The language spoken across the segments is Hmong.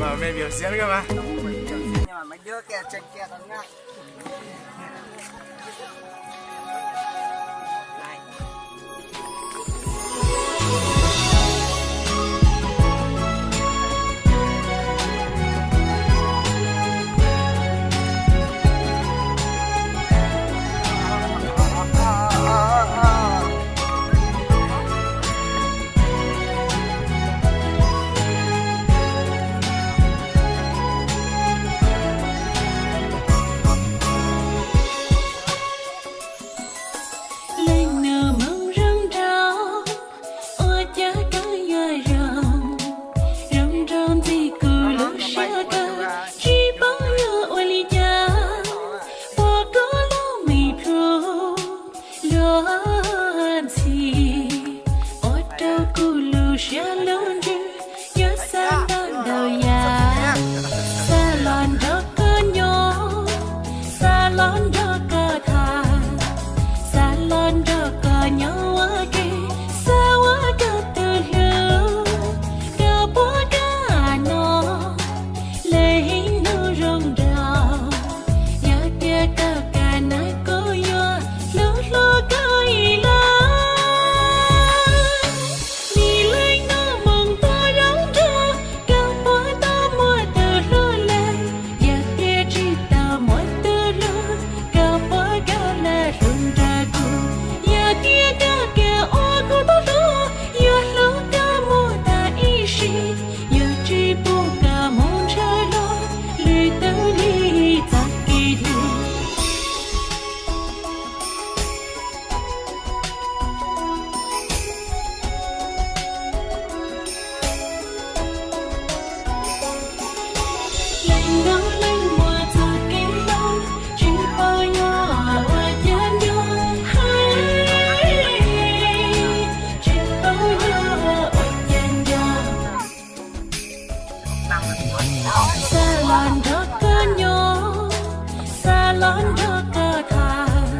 Mày biểu diễn cơ mà. Leej nus moo zoo nraug, ua cas koj yuav zoo, zoo nraug ntxig kuv lub siab kawg, tsis paub yuav ua li cas, puas koj lub me plhu luag ntxhi, ua rau kuv lub siab lub ntsws yuav xa ntau ntau yam, xa los nrog koj nyob, xa los nrog koj tham, xa los nrog koj nyob ua ke, xa ua koj tus hlub, koj puas kam no, leej nus zoo nraug, yog tias koj kam na kuv yuav hlub hlub koj ib leeg. Vim leej nus moo tuaj zoo nraug, koj puas tau muaj tus hlub lawm, yog tias tsis tau muaj tus hlub, koj puas kam na hlub nrog kuv, yog tias koj kam ua kuv tus hlub, yuav hlub koj mus tas ib sim, yuav tsis pub koj mus ntshaw luag lwm tus li txoj kev hlub. Leej nus leej muaj txoj kev hlub, tsis paub yuav ua cas nyob, tsis paub yuav ua cas nyob. Xa los nrog koj nyob, xa los nrog koj tham,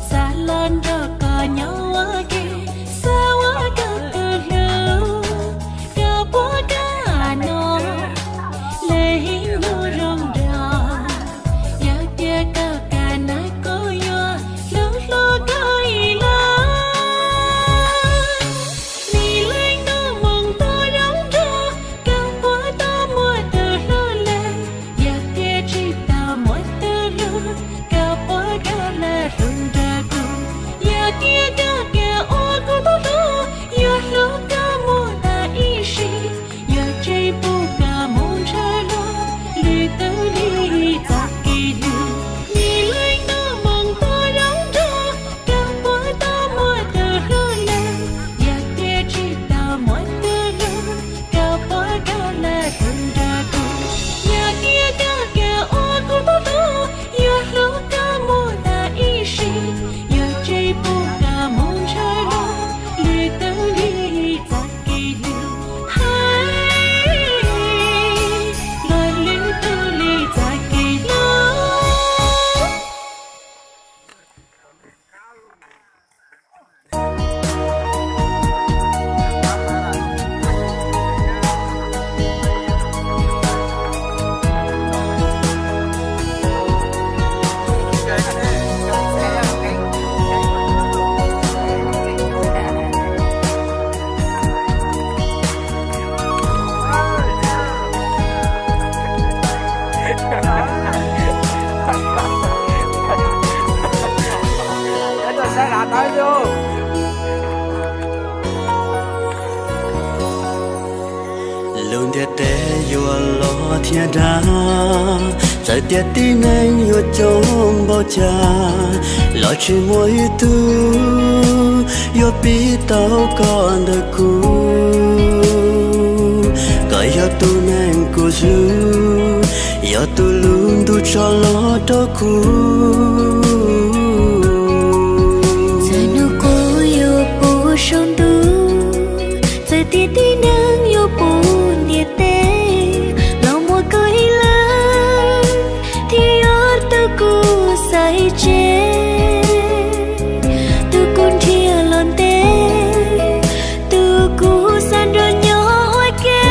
xa los nrog koj nyob ua ke, xa ua koj tus hlub, koj puas kam no, leej nus zoo nraug, yog tias koj kam na kuv yuav hlub hlub koj ib leeg. Vim leej nus moo tuaj zoo nraug, koj puas tau muaj tus hlub lawm, yog tias tsis tau muaj tus hlub, koj puas kam na hlub nrog kuv, yog tias koj kam ua kuv tus hlub, yuav hlub koj mus tas ib sim, yuav tsis pub koj mus ntshaw luag lwm tus li txoj kev hlub. Vim leej nus moo tuaj zoo nraug, koj puas tau muaj tus hlub lawm, yog tias tsis tau muaj tus hlub, koj puas kam na hlub nrog kuv, yog tias koj kam ua kuv tus hlub, yuav hlub koj mus tas ib sim, yuav tsis pub koj mus ntshaw luag lwm tus li txoj kev hlub. Hais luag lwm tus li txoj kev hlub. Lub ntiaj teb yuav loj thiab dav, txawm tias tib neeg yuav coob npaum cas los tsis muaj ib tug yuav pib tau koj ntawm kuv. Koj yog tus neeg kuv hlub, yog tus lub ntuj tso los rau kuv. Txawm hnub qub yuav puv saum ntuj, txawm tias tib neeg yuav puv ntiaj teb, los muaj koj ib leeg thiaj yog tus kuv xaiv tseg, tus kuv nrhiav los ntev, tus kuv xav nrog nyob ua ke.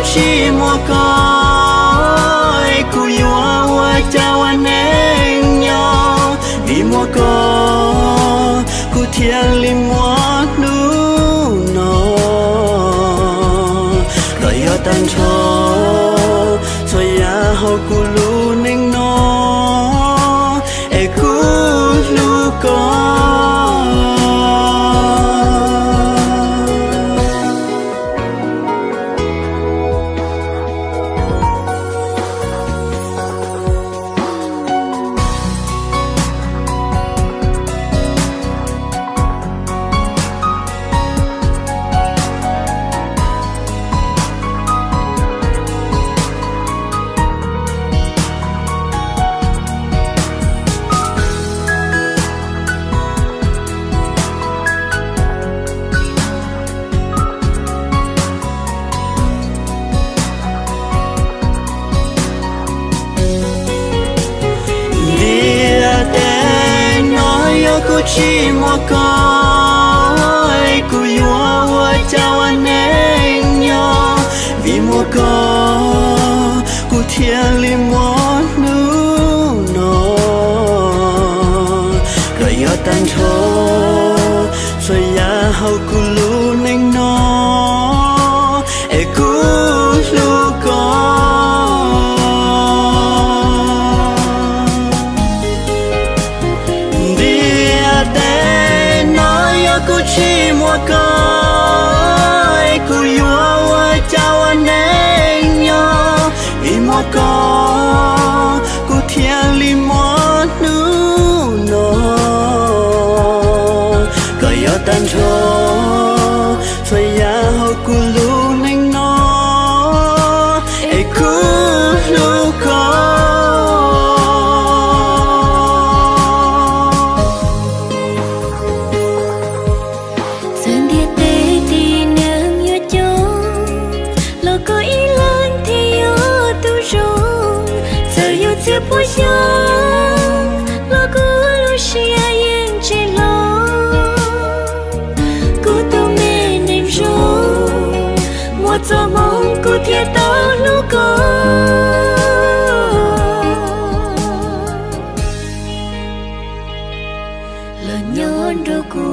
Tsis muaj koj es kuv yuav ua cas ua neej nyob, vim muaj koj kuv thiaj li muaj hnub no. Koj yog tag nrho txhua yam hauv kuv lub neej no, es kuv hlub koj. Ntiaj teb no yog kuv tsis muaj koj es kuv yuav ua cas ua neej nyob, vim muaj koj kuv thiaj li muaj hnub no. Koj yog tag nrho txhua yam hauv kuv lub neej no, es kuv hlub koj. Ntiaj teb no yog kuv tsis muaj koj es kuv yuav ua cas ua neej nyob, vim muaj koj kuv thiaj li muaj hnub no. Koj yog tag nrho txhua yam hauv kuv lub neej no, es kuv hlub koj. Txawm ntiaj teb tib neeg yuav coob, los koj ib leeg thiaj yog tus zoo. Txawm yuav txhia puas xyoo, los kuv lub siab yeej tsis hloov. Kuv tus me neeg zoo, muaj txoj hmoo kuv thiaj tau hlub koj los nyob nrog kuv.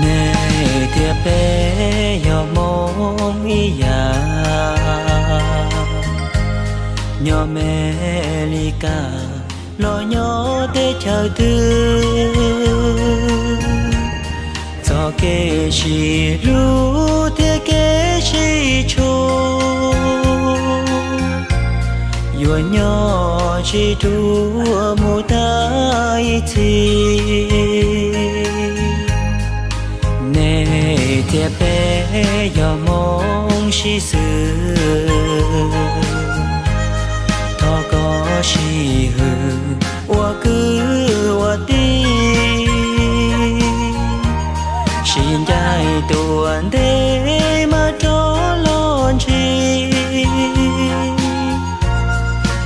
Nej thiab peb yog Hmoob ib yam, nyob Mes Lis Kas los nyob teb chaws twg, txoj kev sib hlub thiab kev sib tshua yuav nyob tsis dua mus tag ib txhis. Nej thiab peb yog Hmoob sib xws, thov koj sib hwm ua kwv ua tij, sib ncaim tuaj ntev mas rov los ntsib.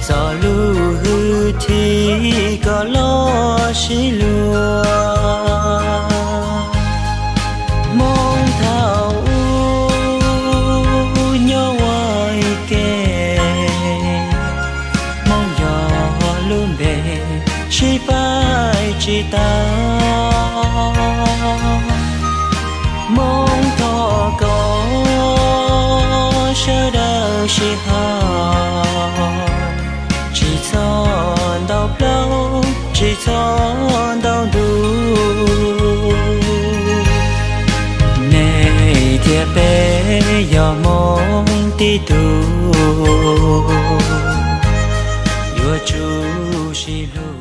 Txoj lus hwj chim kom los sib luag, Hmoob thaum ub nyob ua ib ke, Hmoob yog lub npe sib faib tsis tag. Hmoob thov koj sawv daws sib haum, tsis txhob ntaus plaub, tsis txhob ntaus ntuj. Nej thiab peb yog Hmoob tib tug, yuav tsum sib hlub.